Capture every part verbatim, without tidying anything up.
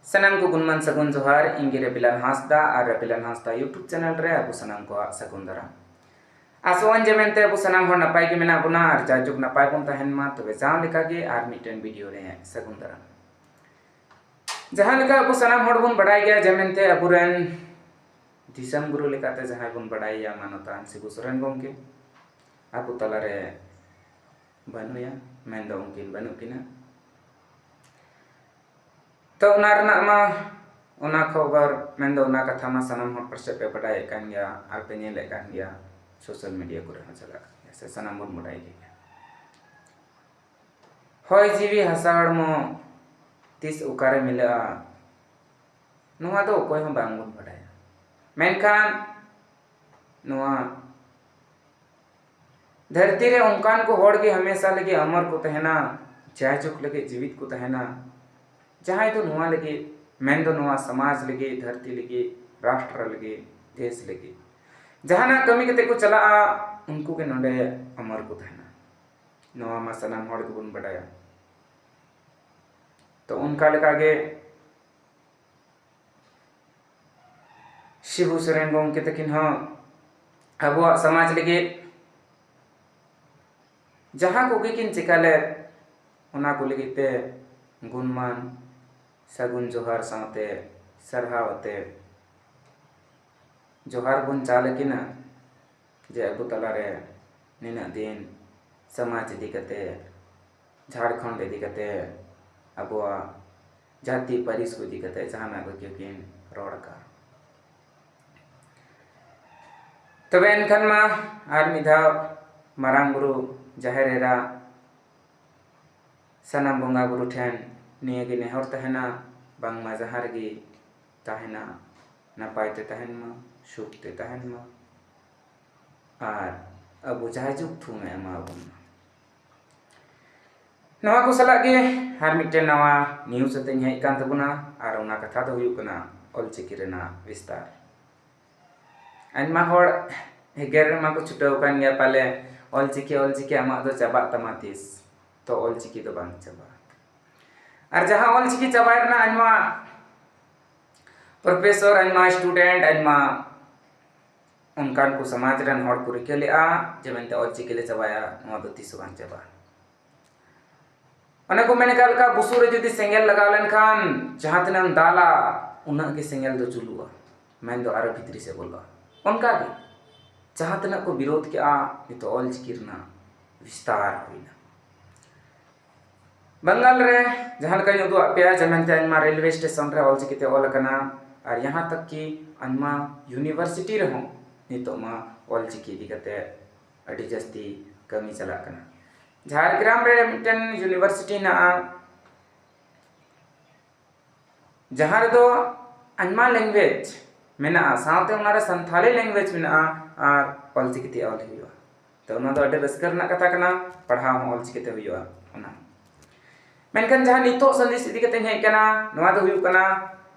ᱥᱟᱱᱟᱢ ᱠᱚ ᱜᱩᱱᱢᱟᱱ ᱥᱟᱹᱜᱩᱱ ᱡᱚᱦᱟᱨ᱾ ᱤᱧ ᱜᱮ ᱨᱟᱵᱤᱞᱟᱞ ᱦᱟᱸᱥᱫᱟ ᱟᱨ ᱨᱟᱵᱤᱞᱟᱞ ᱦᱟᱸᱥᱫᱟ YouTube channel ᱨᱮ ᱟᱵᱚ ᱥᱟᱱᱟᱢ ᱠᱚᱣᱟᱜ ᱥᱟᱹᱜᱩᱱ ᱫᱟᱨᱟᱢ᱾ ᱟᱥᱚᱜ ᱟᱹᱧ ᱡᱮ ᱢᱮᱱᱛᱮ ᱟᱵᱚ ᱥᱟᱱᱟᱢ ᱦᱚᱲ ᱱᱟᱯᱟᱭ ᱜᱮ ᱢᱮᱱᱟᱜ ᱵᱚᱱᱟ ᱟᱨ ᱡᱟᱭᱡᱩᱜᱽ ᱱᱟᱯᱟᱭ ᱵᱚᱱ ᱛᱟᱦᱮᱱ ᱢᱟ᱾ ᱛᱚᱵᱮ ᱡᱟᱣ ᱞᱮᱠᱟ ᱜᱮ ᱟᱨ ᱢᱤᱫᱴᱮᱱ video ᱨᱮ ᱥᱟᱹᱜᱩᱱ ᱫᱟᱨᱟᱢ᱾ ᱡᱟᱦᱟᱸ ᱞᱮᱠᱟ ᱟᱵᱚ ᱥᱟᱱᱟᱢ ᱦᱚᱲ ᱵᱚᱱ ᱵᱟᱰᱟᱭ ᱜᱮᱭᱟ ᱡᱮ ᱢᱮᱱᱛᱮ ᱟᱵᱚᱨᱮᱱ ᱫᱤᱥᱚᱢ ᱜᱩᱨᱩ ᱞᱮᱠᱟᱛᱮ ᱡᱟᱦᱟᱸᱭ ᱵᱚᱱ ᱵᱟᱰᱟᱭᱮᱭᱟ ᱢᱟᱱᱚᱛᱟᱱ ᱥᱤᱵᱩ ᱥᱚᱨᱮᱱ ᱜᱚᱢᱠᱮ ᱟᱵᱚ ᱛᱟᱞᱟᱨᱮ ᱵᱟᱹᱱᱩᱭᱟ, ᱢᱮᱱᱫᱚ ᱩᱱᱠᱤᱱ ᱵᱟᱹᱱᱩᱜ ᱠᱤᱱᱟ᱾ ᱛᱚ ᱚᱱᱟ ᱨᱮᱱᱟᱜ ᱢᱟ, ᱚᱱᱟ ᱠᱷᱚᱵᱚᱨ ᱢᱮᱱᱫᱚ ᱚᱱᱟ ᱠᱟᱛᱷᱟ ᱢᱟ ᱥᱟᱱᱟᱢ ᱦᱚᱲ ᱯᱟᱥᱮᱡ ᱯᱮ ᱵᱟᱰᱟᱭᱮᱫ ᱠᱟᱱ ᱜᱮᱭᱟ ᱟᱨ ᱯᱮ ᱧᱮᱞᱮᱫ ᱠᱟᱱ ᱜᱮᱭᱟ, social media ᱠᱚᱨᱮ ᱦᱚᱸ ᱪᱟᱞᱟᱜ ᱠᱟᱱ ᱜᱮᱭᱟ ᱥᱮ ᱥᱟᱱᱟᱢ ᱵᱚᱱ ᱵᱟᱰᱟᱭ ᱜᱮᱭᱟ᱾ ᱦᱚᱭ ᱡᱤᱣᱤ ᱦᱟᱥᱟ ᱦᱚᱲᱢᱚ ᱛᱤᱥ ᱚᱠᱟᱨᱮ ᱢᱤᱞᱟᱹᱜᱼᱟ, ᱱᱚᱣᱟ ᱫᱚ ᱚᱠᱚᱭ ᱦᱚᱸ ᱵᱟᱝ ᱵᱚᱱ ᱵᱟᱰᱟᱭᱟ᱾ ᱢᱮᱱᱠᱷᱟᱱ ᱱᱚᱣᱟ ᱫᱷᱟᱹᱨᱛᱤ ᱨᱮ ᱚᱱᱠᱟᱱ ᱠᱚ ᱦᱚᱲ ᱜᱮ ᱦᱟᱢᱮᱥᱟ ᱞᱟᱹᱜᱤᱫ ᱟᱢᱚᱨ ᱠᱚ ᱛᱟᱦᱮᱱᱟ, ᱡᱟᱭᱡᱩᱜᱽ ᱞᱟᱹᱜᱤᱫ ᱡᱤᱣᱤᱫ ᱠᱚ ᱛᱟᱦᱮᱱᱟ, ᱡᱟᱦᱟᱸᱭ ᱫᱚ ᱱᱚᱣᱟ ᱞᱟᱹᱜᱤᱫ, ᱢᱮᱱᱫᱚ ᱱᱚᱣᱟ ᱥᱚᱢᱟᱡᱽ ᱞᱟᱹᱜᱤᱫ, ᱫᱷᱟᱹᱨᱛᱤ ᱞᱟᱹᱜᱤᱫ, ᱨᱟᱥᱴᱨᱚ ᱞᱟᱹᱜᱤᱫ, ᱫᱮᱥ ᱞᱟᱹᱜᱤᱫ ᱡᱟᱦᱟᱱᱟᱜ ᱠᱟᱹᱢᱤ ᱠᱟᱛᱮ ᱠᱚ ᱪᱟᱞᱟᱜᱼᱟ, ᱩᱱᱠᱩ ᱜᱮ ᱱᱚᱰᱮ ᱟᱢᱚᱨ ᱠᱚ ᱛᱟᱦᱮᱱᱟ᱾ ᱱᱚᱣᱟ ᱢᱟ ᱥᱟᱱᱟᱢ ᱦᱚᱲ ᱜᱮᱵᱚᱱ ᱵᱟᱰᱟᱭᱟ᱾ ᱛᱚ ᱚᱱᱠᱟ ᱞᱮᱠᱟᱜᱮ ᱥᱤᱵᱩ ᱥᱚᱨᱮᱱ ᱜᱚᱢᱠᱮ ᱛᱟᱹᱠᱤᱱ ᱦᱚᱸ ᱟᱵᱚᱣᱟᱜ ᱥᱚᱢᱟᱡᱽ ᱞᱟᱹᱜᱤᱫ ᱡᱟᱦᱟᱸ ᱠᱚᱜᱮ ᱠᱤᱱ ᱪᱮᱠᱟ ᱞᱮᱫ, ᱚᱱᱟ ᱠᱚ ᱞᱟᱹᱜᱤᱫ ᱛᱮ ᱜᱩᱱᱢᱟᱱ ᱥᱟᱹᱜᱩᱱ ᱡᱚᱦᱟᱨ ᱥᱟᱶᱛᱮ ᱥᱟᱨᱦᱟᱣ ᱟᱛᱮ ᱡᱚᱦᱟᱨ ᱵᱚᱱ ᱪᱟᱞ ᱟᱹᱠᱤᱱᱟ᱾ ᱡᱮ ᱟᱵᱚ ᱛᱟᱞᱟᱨᱮ ᱱᱤᱱᱟᱹᱜ ᱫᱤᱱ ᱥᱚᱢᱟᱡᱽ ᱤᱫᱤ ᱠᱟᱛᱮ, ᱡᱷᱟᱲᱠᱷᱚᱸᱰ ᱤᱫᱤ ᱠᱟᱛᱮ, ᱟᱵᱚᱣᱟᱜ ᱡᱟᱹᱛᱤ ᱯᱟᱹᱨᱤᱥ ᱠᱚ ᱤᱫᱤ ᱠᱟᱛᱮ ᱡᱟᱦᱟᱱᱟᱜ ᱠᱚ ᱠᱤᱱ ᱨᱚᱲ ᱟᱠᱟᱫ᱾ ᱛᱚᱵᱮ ᱮᱱᱠᱷᱟᱱ ᱢᱟ ᱟᱨ ᱢᱤᱫ ᱫᱷᱟᱣ ᱢᱟᱨᱟᱝ ᱵᱩᱨᱩ, ᱡᱟᱦᱮᱨ ᱮᱨᱟ, ᱥᱟᱱᱟᱢ ᱵᱚᱸᱜᱟ ᱵᱩᱨᱩ ᱴᱷᱮᱱ ᱱᱤᱭᱟᱹ ᱜᱮ ᱱᱮᱦᱚᱨ ᱛᱟᱦᱮᱱᱟ, ᱵᱟᱝᱢᱟ ᱡᱟᱦᱟᱸ ᱨᱮᱜᱮ ᱛᱟᱦᱮᱱᱟ, ᱱᱟᱯᱟᱭ ᱛᱮ ᱛᱟᱦᱮᱱ ᱢᱟ, ᱥᱩᱠ ᱛᱮ ᱛᱟᱦᱮᱱ ᱢᱟ, ᱟᱨ ᱟᱵᱚ ᱡᱟᱭᱡᱩᱜᱽ ᱛᱷᱩᱢ ᱮ ᱮᱢᱟ ᱵᱚᱱ ᱢᱟ᱾ ᱱᱚᱣᱟ ᱠᱚ ᱥᱟᱞᱟᱜ ᱜᱮ ᱟᱨ ᱢᱤᱫᱴᱮᱱ ᱱᱟᱣᱟ news ᱟᱛᱮᱧ ᱦᱮᱡ ᱟᱠᱟᱱ ᱛᱟᱵᱚᱱᱟ, ᱟᱨ ᱚᱱᱟ ᱠᱟᱛᱷᱟ ᱫᱚ ᱦᱩᱭᱩᱜ ᱠᱟᱱᱟ ᱚᱞᱪᱤᱠᱤ ᱨᱮᱱᱟᱜ ᱵᱤᱥᱛᱟᱨ᱾ ᱟᱭᱢᱟ ᱦᱚᱲ ᱮᱜᱮᱨ ᱨᱮᱢᱟ ᱠᱚ ᱪᱷᱩᱴᱟᱹᱣ ᱟᱠᱟᱱ ᱜᱮᱭᱟ ᱯᱟᱞᱮ, "ᱚᱞᱪᱤᱠᱤ, ᱚᱞᱪᱤᱠᱤ ᱟᱢᱟᱜ ᱫᱚ ᱪᱟᱵᱟᱜ ᱛᱟᱢᱟ ᱛᱤᱥ?" ᱛᱚ ᱚᱞᱪᱤᱠᱤ ᱫᱚ ᱵᱟᱝ ᱪᱟᱵᱟᱜᱼᱟ᱾ ᱟᱨ ᱡᱟᱦᱟᱸ ᱚᱞᱪᱤᱠᱤ ᱪᱟᱵᱟᱭ ᱨᱮᱱᱟᱜ ᱟᱭᱢᱟ ᱯᱨᱚᱯᱷᱮᱥᱚᱨ, ᱟᱭᱢᱟ ᱥᱴᱩᱰᱮᱱᱴ, ᱟᱭᱢᱟ ᱚᱱᱠᱟᱱ ᱠᱚ ᱥᱚᱢᱟᱡᱽ ᱨᱮᱱ ᱦᱚᱲ ᱠᱚ ᱨᱤᱠᱟᱹ ᱞᱮᱫᱼᱟ ᱡᱮ ᱢᱮᱱᱛᱮ ᱚᱞᱪᱤᱠᱤ ᱞᱮ ᱪᱟᱵᱟᱭᱟ, ᱱᱚᱣᱟ ᱫᱚ ᱛᱤᱥ ᱦᱚᱸ ᱵᱟᱝ ᱪᱟᱵᱟᱜᱼᱟ᱾ ᱚᱱᱮ ᱠᱚ ᱢᱮᱱ ᱟᱠᱟᱫ ᱞᱮᱠᱟ, ᱵᱩᱥᱩᱵ ᱨᱮ ᱡᱩᱫᱤ ᱥᱮᱸᱜᱮᱞ ᱞᱟᱜᱟᱣ ᱞᱮᱱᱠᱷᱟᱱ ᱡᱟᱦᱟᱸ ᱛᱤᱱᱟᱹᱜ ᱮᱢ ᱫᱟᱞᱟ, ᱩᱱᱟᱹᱜ ᱜᱮ ᱥᱮᱸᱜᱮᱞ ᱫᱚ ᱡᱩᱞᱩᱜᱼᱟ, ᱢᱮᱱᱫᱚ ᱟᱨᱚ ᱵᱷᱤᱛᱨᱤ ᱥᱮᱫ ᱵᱚᱞᱚᱜᱼᱟ᱾ ᱚᱱᱠᱟᱜᱮ ᱡᱟᱦᱟᱸ ᱛᱤᱱᱟᱹᱜ ᱠᱚ ᱵᱤᱨᱳᱫᱷ ᱠᱮᱜᱼᱟ, ᱱᱤᱛᱚᱜ ᱚᱞᱪᱤᱠᱤ ᱨᱮᱱᱟᱜ ᱵᱤᱥᱛᱟᱨ ᱦᱩᱭᱱᱟ᱾ ᱵᱟᱝᱜᱟᱞ ᱨᱮ ᱡᱟᱦᱟᱸ ᱞᱮᱠᱟᱧ ᱩᱫᱩᱜ ᱟᱫ ᱯᱮᱭᱟ ᱡᱮ ᱢᱮᱱᱛᱮ ᱟᱭᱢᱟ ᱨᱮᱞᱣᱮ ᱥᱴᱮᱥᱚᱱ ᱨᱮ ᱚᱞᱪᱤᱠᱤ ᱛᱮ ᱚᱞ ᱟᱠᱟᱱᱟ, ᱟᱨ ᱡᱟᱦᱟᱸ ᱛᱟᱠ ᱠᱤ ᱟᱭᱢᱟ ᱤᱭᱩᱱᱤᱵᱷᱟᱨᱥᱤᱴᱤ ᱨᱮᱦᱚᱸ ᱱᱤᱛᱚᱜ ᱢᱟ ᱚᱞᱪᱤᱠᱤ ᱤᱫᱤ ᱠᱟᱛᱮ ᱟᱹᱰᱤ ᱡᱟᱹᱥᱛᱤ ᱠᱟᱹᱢᱤ ᱪᱟᱞᱟᱜ ᱠᱟᱱᱟ᱾ ᱡᱷᱟᱲᱜᱨᱟᱢ ᱨᱮ ᱢᱤᱫᱴᱮᱱ ᱤᱭᱩᱱᱤᱵᱷᱟᱨᱥᱤᱴᱤ ᱦᱮᱱᱟᱜᱼᱟ, ᱡᱟᱦᱟᱸ ᱨᱮᱫᱚ ᱟᱭᱢᱟ ᱞᱮᱝᱜᱩᱭᱮᱡᱽ ᱢᱮᱱᱟᱜᱼᱟ, ᱥᱟᱶᱛᱮ ᱚᱱᱟᱨᱮ ᱥᱟᱱᱛᱷᱟᱞᱤ ᱞᱮᱝᱜᱩᱭᱮᱡᱽ ᱢᱮᱱᱟᱜᱼᱟ, ᱟᱨ ᱚᱞᱪᱤᱠᱤ ᱛᱮ ᱚᱞ ᱦᱩᱭᱩᱜᱼᱟ᱾ ᱛᱚ, ᱚᱱᱟ ᱫᱚ ᱟᱹᱰᱤ ᱨᱟᱹᱥᱠᱟᱹ ᱨᱮᱱᱟᱜ ᱠᱟᱛᱷᱟ ᱠᱟᱱᱟ, ᱯᱟᱲᱦᱟᱣ ᱦᱚᱸ ᱚᱞᱪᱤᱠᱤ ᱛᱮ ᱦᱩᱭᱩᱜᱼᱟ᱾ ᱚᱱᱟ ᱢᱮᱱᱠᱷᱟᱱ ᱡᱟᱦᱟᱸ ᱱᱤᱛᱚᱜ ᱥᱟᱸᱫᱮᱥ ᱤᱫᱤ ᱠᱟᱛᱮᱧ ᱦᱮᱡ ᱠᱟᱱᱟ, ᱱᱚᱣᱟ ᱫᱚ ᱦᱩᱭᱩᱜ ᱠᱟᱱᱟ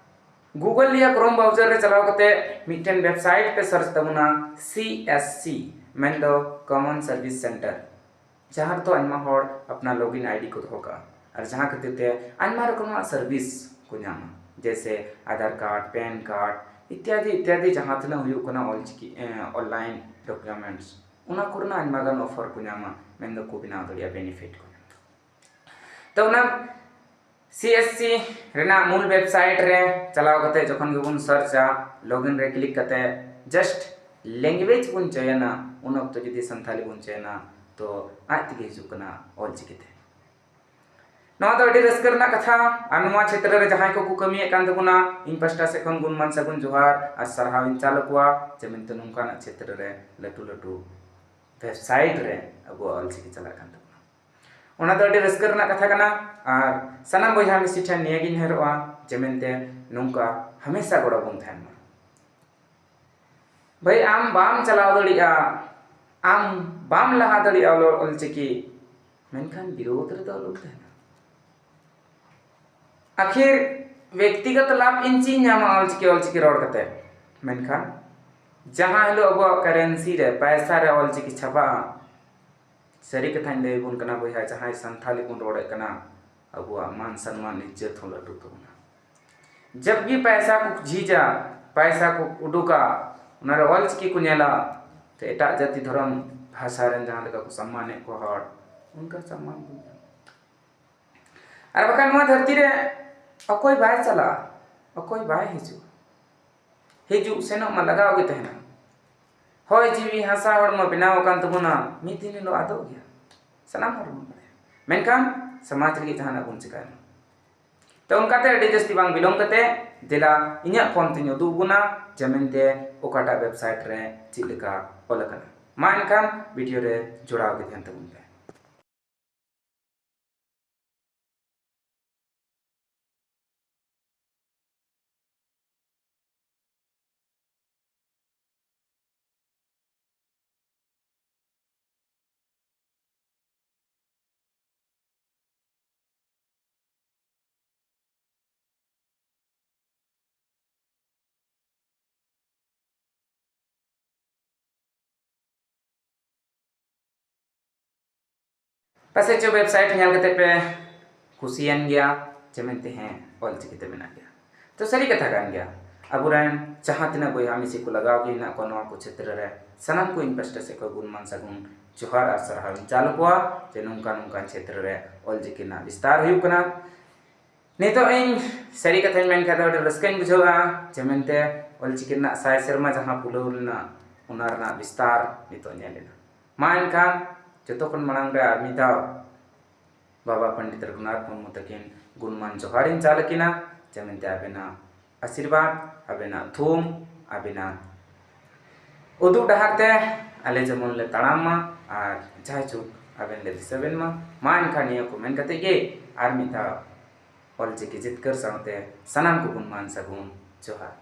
Google ᱭᱟ Chrome browser ᱨᱮ ᱪᱟᱞᱟᱣ ᱠᱟᱛᱮ ᱢᱤᱫᱴᱮᱱ ᱣᱮᱵᱥᱟᱭᱤᱴ ᱯᱮ ᱥᱟᱨᱪ ᱛᱟᱵᱚᱱᱟ, ᱥᱤ ᱮᱥ ᱥᱤ, ᱢᱮᱱᱫᱚ ᱠᱚᱢᱚᱱ ᱥᱟᱨᱵᱷᱤᱥ ᱥᱮᱱᱴᱟᱨ, ᱡᱟᱦᱟᱸ ᱨᱮᱫᱚ ᱟᱭᱢᱟ ᱦᱚᱲ ᱟᱯᱱᱟᱨ ᱞᱚᱜᱤᱱ ᱟᱭᱰᱤ ᱠᱚ ᱫᱚᱦᱚ ᱠᱟᱜᱼᱟ, ᱟᱨ ᱡᱟᱦᱟᱸ ᱠᱷᱟᱹᱛᱤᱨ ᱛᱮ ᱟᱭᱢᱟ ᱨᱚᱠᱚᱢᱟᱜ ᱥᱟᱨᱵᱷᱤᱥ ᱠᱚ ᱧᱟᱢᱟ, ᱡᱮᱭᱥᱮ ᱟᱫᱷᱟᱨ ᱠᱟᱨᱰ, ᱯᱮᱱ ᱠᱟᱨᱰ ᱤᱛᱭᱟᱫᱤ ᱤᱛᱭᱟᱫᱤ, ᱡᱟᱦᱟᱸ ᱛᱤᱱᱟᱹᱜ ᱦᱩᱭᱩᱜ ᱠᱟᱱᱟ ᱚᱞᱪᱤᱠᱤ ᱚᱱᱞᱟᱭᱤᱱ ᱰᱚᱠᱩᱢᱮᱱᱴᱥ, ᱚᱱᱟ ᱠᱚᱨᱮᱱᱟᱜ ᱟᱭᱢᱟ ᱜᱟᱱ ᱚᱯᱷᱟᱨ ᱠᱚ ᱧᱟᱢᱟ, ᱢᱮᱱᱫᱚ ᱠᱚ ᱵᱮᱱᱟᱣ ᱫᱟᱲᱮᱭᱟᱜᱼᱟ, ᱵᱮᱱᱤᱯᱷᱤᱴ ᱠᱚ ᱧᱟᱢᱟ᱾ ᱛᱚ, ᱚᱱᱟ ᱥᱤ ᱮᱥ ᱥᱤ ᱨᱮᱱᱟᱜ ᱢᱩᱞ ᱣᱮᱵᱥᱟᱭᱤᱴ ᱨᱮ ᱪᱟᱞᱟᱣ ᱠᱟᱛᱮ ᱡᱚᱠᱷᱚᱱ ᱜᱮᱵᱚᱱ ᱥᱟᱨᱪᱟ, ᱞᱚᱜᱤᱱ ᱨᱮ ᱠᱞᱤᱠ ᱠᱟᱛᱮ ᱡᱟᱥᱴ ᱞᱮᱝᱜᱩᱭᱮᱡᱽ ᱵᱚᱱ ᱪᱚᱭᱚᱱᱟ, ᱩᱱ ᱚᱠᱛᱚ ᱡᱩᱫᱤ ᱥᱟᱱᱛᱷᱟᱞᱤ ᱵᱚᱱ ᱪᱚᱭᱚᱱᱟ, ᱛᱚ ᱟᱡ ᱛᱮᱜᱮ ᱦᱤᱡᱩᱜ ᱠᱟᱱᱟ ᱚᱞᱪᱤᱠᱤ ᱛᱮ᱾ ᱱᱚᱣᱟ ᱫᱚ ᱟᱹᱰᱤ ᱨᱟᱹᱥᱠᱟᱹ ᱨᱮᱱᱟᱜ ᱠᱟᱛᱷᱟ, ᱟᱨ ᱱᱚᱣᱟ ᱪᱷᱮᱛᱨᱚ ᱨᱮ ᱡᱟᱦᱟᱸᱭ ᱠᱚᱠᱚ ᱠᱟᱹᱢᱤᱭᱮᱫ ᱠᱟᱱ ᱛᱟᱵᱚᱱᱟ, ᱤᱧ ᱯᱟᱥᱴᱟ ᱥᱮᱫ ᱠᱷᱚᱱ ᱜᱩᱱᱢᱟᱱ ᱥᱟᱹᱜᱩᱱ ᱡᱚᱦᱟᱨ ᱟᱨ ᱥᱟᱨᱦᱟᱣ ᱤᱧ ᱪᱟᱞ ᱟᱠᱚᱣᱟ, ᱡᱮ ᱢᱮᱱᱛᱮ ᱱᱚᱝᱠᱟᱱᱟᱜ ᱪᱷᱮᱛᱨᱚ ᱨᱮ ᱞᱟᱹᱴᱩ ᱞᱟᱹᱴᱩ ᱣᱮᱵᱥᱟᱭᱤᱴ ᱨᱮ ᱟᱵᱚᱣᱟᱜ ᱚᱞᱪᱤᱠᱤ ᱪᱟᱞᱟᱜ ᱠᱟᱱ ᱛᱟᱵᱚᱱᱟ᱾ ᱚᱱᱟ ᱫᱚ ᱟᱹᱰᱤ ᱨᱟᱹᱥᱠᱟᱹ ᱨᱮᱱᱟᱜ ᱠᱟᱛᱷᱟ ᱠᱟᱱᱟ, ᱟᱨ ᱥᱟᱱᱟᱢ ᱵᱚᱭᱦᱟ ᱢᱤᱥᱤ ᱴᱷᱮᱱ ᱱᱤᱭᱟᱹᱜᱤᱧ ᱱᱮᱦᱚᱨᱚᱜᱼᱟ ᱡᱮ ᱢᱮᱱᱛᱮ ᱱᱚᱝᱠᱟ ᱦᱟᱢᱮᱥᱟ ᱜᱚᱲᱚ ᱵᱚᱱ ᱛᱟᱦᱮᱱ ᱢᱟ᱾ ᱵᱷᱟᱹᱭ, ᱟᱢ ᱵᱟᱢ ᱪᱟᱞᱟᱣ ᱫᱟᱲᱮᱭᱟᱜᱼᱟ, ᱟᱢ ᱵᱟᱢ ᱞᱟᱦᱟ ᱫᱟᱲᱮᱭᱟᱜᱼᱟ ᱚᱞ-, ᱚᱞᱪᱤᱠᱤ, ᱢᱮᱱᱠᱷᱟᱱ ᱵᱤᱨᱳᱫᱷ ᱨᱮᱫᱚ ᱟᱞᱚᱢ ᱛᱟᱦᱮᱱᱟ᱾ ᱟᱹᱠᱷᱤᱨ ᱵᱮᱠᱛᱤᱜᱚᱛ ᱞᱟᱵᱷ ᱤᱧ ᱪᱮᱫ ᱤᱧ ᱧᱟᱢᱟ ᱚᱞᱪᱤᱠᱤ, ᱚᱞᱪᱤᱠᱤ ᱨᱚᱲ ᱠᱟᱛᱮ? ᱢᱮᱱᱠᱷᱟᱱ ᱡᱟᱦᱟᱸ ᱦᱤᱞᱳᱜ ᱟᱵᱚᱣᱟᱜ ᱠᱟᱨᱮᱱᱥᱤ ᱨᱮ, ᱯᱟᱭᱥᱟ ᱨᱮ ᱚᱞᱪᱤᱠᱤ ᱪᱷᱟᱯᱟᱜᱼᱟ, ᱥᱟᱹᱨᱤ ᱠᱟᱛᱷᱟᱧ ᱞᱟᱹᱭ ᱟᱵᱚᱱ ᱠᱟᱱᱟ ᱵᱚᱭᱦᱟ, ᱡᱟᱦᱟᱸᱭ ᱥᱟᱱᱛᱷᱟᱞᱤ ᱵᱚᱱ ᱨᱚᱲᱮᱫ ᱠᱟᱱᱟ, ᱟᱵᱚᱣᱟᱜ ᱢᱟᱱ ᱥᱚᱱᱢᱟᱱ ᱤᱡᱽᱡᱚᱛ ᱦᱚᱸ ᱞᱟᱹᱴᱩᱜ ᱛᱟᱵᱚᱱᱟ᱾ ᱡᱟᱵ ᱜᱮ ᱯᱟᱭᱥᱟ ᱠᱚ ᱡᱷᱤᱡᱟ, ᱯᱟᱭᱥᱟ ᱠᱚ ᱩᱰᱩᱠᱟ, ᱚᱱᱟᱨᱮ ᱚᱞᱪᱤᱠᱤ ᱠᱚ ᱧᱮᱞᱟ, ᱛᱚ ᱮᱴᱟᱜ ᱡᱟᱹᱛᱤ ᱫᱷᱚᱨᱚᱢ ᱵᱷᱟᱥᱟ ᱨᱮᱱ ᱡᱟᱦᱟᱸ ᱞᱮᱠᱟ ᱠᱚ ᱥᱚᱢᱢᱟᱱᱮᱫ ᱠᱚᱣᱟ ᱦᱚᱲ, ᱚᱱᱠᱟ ᱥᱚᱢᱢᱟᱱ ᱵᱚᱱ ᱧᱟᱢᱟ᱾ ᱟᱨ ᱵᱟᱠᱷᱟᱱ ᱱᱚᱣᱟ ᱫᱷᱟᱹᱨᱛᱤ ᱨᱮ ᱚᱠᱚᱭ ᱵᱟᱭ ᱪᱟᱞᱟᱜᱼᱟ, ᱚᱠᱚᱭ ᱵᱟᱭ ᱦᱤᱡᱩᱜᱼᱟ? ᱦᱤᱡᱩᱜ ᱥᱮᱱᱚᱜ ᱢᱟ ᱞᱟᱜᱟᱣ ᱜᱮ ᱛᱟᱦᱮᱱᱟ᱾ ᱦᱚᱭ ᱡᱤᱣᱤ ᱦᱟᱥᱟ ᱦᱚᱲᱢᱚ ᱵᱮᱱᱟᱣ ᱟᱠᱟᱱ ᱛᱟᱵᱚᱱᱟ, ᱢᱤᱫ ᱫᱤᱱ ᱦᱤᱞᱳᱜ ᱟᱫᱚᱜ ᱜᱮᱭᱟ, ᱥᱟᱱᱟᱢ ᱦᱚᱲ ᱵᱚᱱ ᱵᱟᱲᱟᱭᱟ᱾ ᱢᱮᱱᱠᱷᱟᱱ ᱥᱚᱢᱟᱡᱽ ᱞᱟᱹᱜᱤᱫ ᱡᱟᱦᱟᱱᱟᱜ ᱵᱚᱱ ᱪᱮᱠᱟᱭ ᱢᱟ᱾ ᱛᱚ ᱚᱱᱠᱟᱛᱮ ᱟᱹᱰᱤ ᱡᱟᱹᱥᱛᱤ ᱵᱟᱝ ᱵᱤᱞᱚᱢ ᱠᱟᱛᱮ ᱫᱮᱞᱟ ᱤᱧᱟᱹᱜ ᱯᱷᱳᱱ ᱛᱤᱧ ᱩᱫᱩᱜ ᱵᱚᱱᱟ ᱡᱮ ᱢᱮᱱᱛᱮ ᱚᱠᱟᱴᱟᱜ ᱣᱮᱵᱥᱟᱭᱤᱴ ᱨᱮ ᱪᱮᱫ ᱞᱮᱠᱟ ᱚᱞ ᱟᱠᱟᱱᱟ᱾ ᱢᱟ ᱮᱱᱠᱷᱟᱱ ᱵᱷᱤᱰᱤᱭᱳ ᱨᱮ ᱡᱚᱲᱟᱣ ᱜᱮ ᱛᱟᱦᱮᱱ ᱛᱟᱵᱚᱱ ᱯᱮ᱾ ᱯᱟᱥᱮᱡ ᱪᱚ ᱣᱮᱵᱥᱟᱭᱤᱴ ᱧᱮᱞ ᱠᱟᱛᱮ ᱯᱮ ᱠᱩᱥᱤᱭᱮᱱ ᱜᱮᱭᱟ ᱡᱮ ᱢᱮᱱᱛᱮ ᱦᱮᱸ, ᱚᱞᱪᱤᱠᱤ ᱛᱮ ᱢᱮᱱᱟᱜ ᱜᱮᱭᱟ᱾ ᱛᱚ ᱥᱟᱹᱨᱤ ᱠᱟᱛᱷᱟ ᱠᱟᱱ ᱜᱮᱭᱟ, ᱟᱵᱚᱨᱮᱱ ᱡᱟᱦᱟᱸ ᱛᱤᱱᱟᱹᱜ ᱵᱚᱭᱦᱟ ᱢᱤᱥᱤ ᱠᱚ ᱞᱟᱜᱟᱣ ᱜᱮ ᱦᱮᱱᱟᱜ ᱠᱚᱣᱟ ᱱᱚᱣᱟ ᱠᱚ ᱪᱷᱮᱛᱨᱚ ᱨᱮ, ᱥᱟᱱᱟᱢ ᱠᱚ ᱤᱧ ᱯᱟᱥᱴᱟ ᱥᱮᱫ ᱠᱷᱚᱱ ᱜᱩᱱᱢᱟᱱ ᱥᱟᱹᱜᱩᱱ ᱡᱚᱦᱟᱨ ᱟᱨ ᱥᱟᱨᱦᱟᱣ ᱤᱧ ᱪᱟᱞ ᱟᱠᱚᱣᱟ ᱡᱮ ᱱᱚᱝᱠᱟ ᱱᱚᱝᱠᱟᱱ ᱪᱷᱮᱛᱨᱚ ᱨᱮ ᱚᱞᱪᱤᱠᱤ ᱨᱮᱱᱟᱜ ᱵᱤᱥᱛᱟᱨ ᱦᱩᱭᱩᱜ ᱠᱟᱱᱟ᱾ ᱱᱤᱛᱚᱜ ᱤᱧ ᱥᱟᱹᱨᱤ ᱠᱟᱛᱷᱟᱧ ᱢᱮᱱ ᱠᱷᱟᱱ ᱫᱚ ᱟᱹᱰᱤ ᱨᱟᱹᱥᱠᱟᱹᱧ ᱵᱩᱡᱷᱟᱹᱣᱟ ᱡᱮ ᱢᱮᱱᱛᱮ ᱚᱞᱪᱤᱠᱤ ᱨᱮᱱᱟᱜ ᱥᱟᱭ ᱥᱮᱨᱢᱟ ᱡᱟᱦᱟᱸ ᱯᱩᱞᱟᱹᱣ ᱞᱮᱱᱟ, ᱚᱱᱟ ᱨᱮᱱᱟᱜ ᱵᱤᱥᱛᱟᱨ ᱱᱤᱛᱚᱜ ᱧᱮᱞ ᱮᱱᱟ᱾ ᱢᱟ ᱮᱱᱠᱷᱟᱱ ᱡᱚᱛᱚ ᱠᱷᱚᱱ ᱢᱟᱲᱟᱝ ᱨᱮ ᱟᱨ ᱢᱤᱫ ᱫᱷᱟᱣ ᱵᱟᱵᱟ ᱯᱚᱱᱰᱤᱛ ᱨᱚᱜᱷᱩᱱᱟᱛᱷ ᱢᱩᱨᱢᱩ ᱛᱟᱹᱠᱤᱱ ᱜᱩᱱᱢᱟᱱ ᱡᱚᱦᱟᱨᱤᱧ ᱪᱟᱞ ᱟᱹᱠᱤᱱᱟ ᱡᱮ ᱢᱮᱱᱛᱮ ᱟᱵᱮᱱᱟᱜ ᱟᱥᱤᱨᱵᱟᱫᱽ, ᱟᱵᱮᱱᱟᱜ ᱛᱷᱩᱢ, ᱟᱵᱮᱱᱟᱜ ᱩᱫᱩᱜ ᱰᱟᱦᱟᱨ ᱛᱮ ᱟᱞᱮ ᱡᱮᱢᱚᱱ ᱞᱮ ᱛᱟᱲᱟᱢ ᱢᱟ ᱟᱨ ᱡᱟᱭᱡᱩᱜᱽ ᱟᱵᱮᱱ ᱞᱮ ᱫᱤᱥᱟᱹ ᱵᱮᱱ ᱢᱟ᱾ ᱢᱟ ᱮᱱᱠᱷᱟᱱ ᱱᱤᱭᱟᱹ ᱠᱚ ᱢᱮᱱ ᱠᱟᱛᱮ ᱜᱮ ᱟᱨ ᱢᱤᱫ ᱫᱷᱟᱣ ᱚᱞᱪᱤᱠᱤ ᱡᱤᱛᱠᱟᱹᱨ ᱥᱟᱶᱛᱮ ᱥᱟᱱᱟᱢ ᱠᱚᱵᱚᱱ ᱢᱟᱱ ᱥᱟᱹᱜᱩᱱ ᱡᱚᱦᱟᱨ᱾